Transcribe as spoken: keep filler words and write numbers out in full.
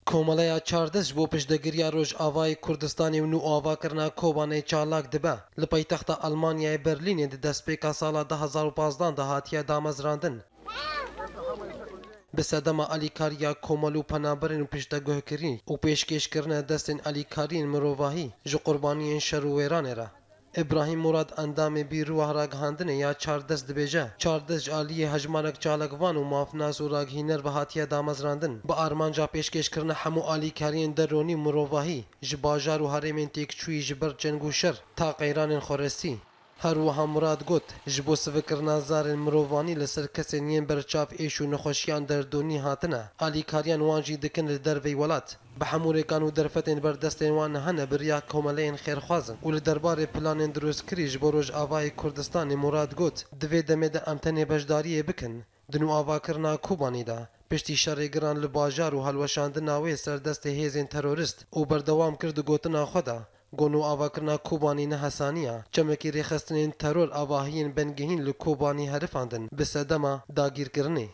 Komeleya Çardest ji bo piştgiriya Rojavayê Kurdistanê û nû avakirina Kobanê çalak dibe. Li paytexta Almanyayê Berlînê di destpêka sala du hazar û pazdeh de hatiye damezrandin. Bi sedema alîkariya komelû penaberên û pişteguhkirî û pêşkêşkirine destên alîkariyên mirovahî ji qurbaniyên şer û wêranê re. Îbrahîm Murad, endamê Bîrûa Ragihandinê ya Çardest dibêje, Çardest ji aliyê hejmarek çalakvan û mafnas û ragihnîner ve hatiye damezrandin, bi armanca pêşkêşkirina hemû alîkariyên deronî û mirovahî ji bajar û herêmên têkçûyî ji ber ceng û şer ta qeyranên xwerestî. Her wiha Murad got, ji bo sivikirina zarên mirovanî li ser kesên yên berçav êş û nexweşiyan derdonî hatine, alîkariyan wan jî dikin li dervey welat. Bi hemû rêkan û derfetên ber destên wan hene bi riya komeleyên xêrxwaz in û li derbarê planên dirustkirî ji bo Rojavayê Kurdistanê Murad got, di vê demê de em tenê beşdariyê bikin di nûavakirina Kobanî de, piştî şerê giran li bajar û helweşandina wê ser destê hêzên terorist û berdewam kir di gotina xwe de, got, nûavakirina Kobanî ne hesanî ye, çemekî rêxistinên teror avahiyên bingehîn li Kobanî herifandin, bi sedema dagîrkirinê.